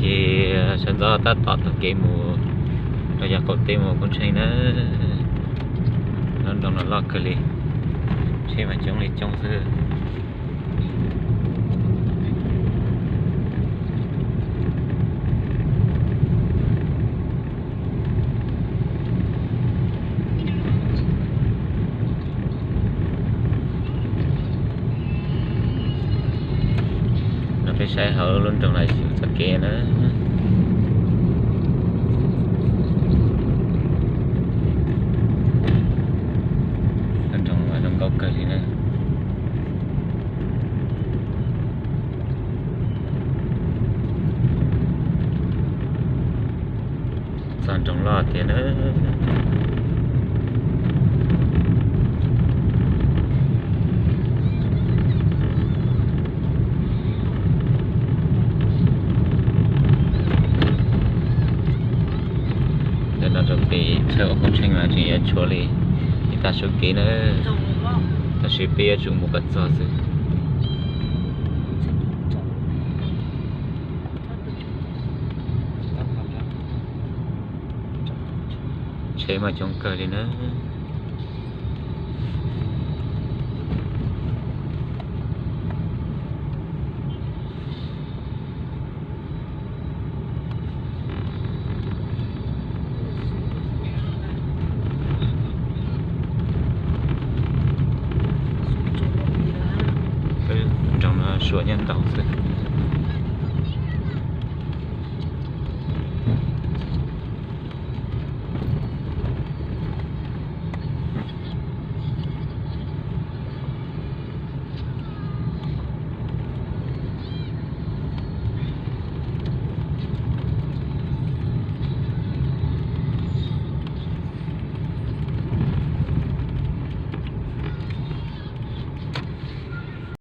Ces sawv ntxov tab tom taug kev mus rau yav qaum teb mus Koob Tsheej na. Lub nroog no loj kawg li, tsheb mas coob li coob xwb. No peb saib hauv lub nroog no xyuas txoj kev na. Lub nroog no zoo nkauj kawg li na. Txog nroog loj tiag na. Ntawm no rau pem chaw ua Koob Tsheej mas tseem yuav tshuav li ib tag su kev na, tab sis peb yuav tsum mus kom txog xwb. Tsheb mas coob kawg li na. Nroog no suav nyob ntau xwb.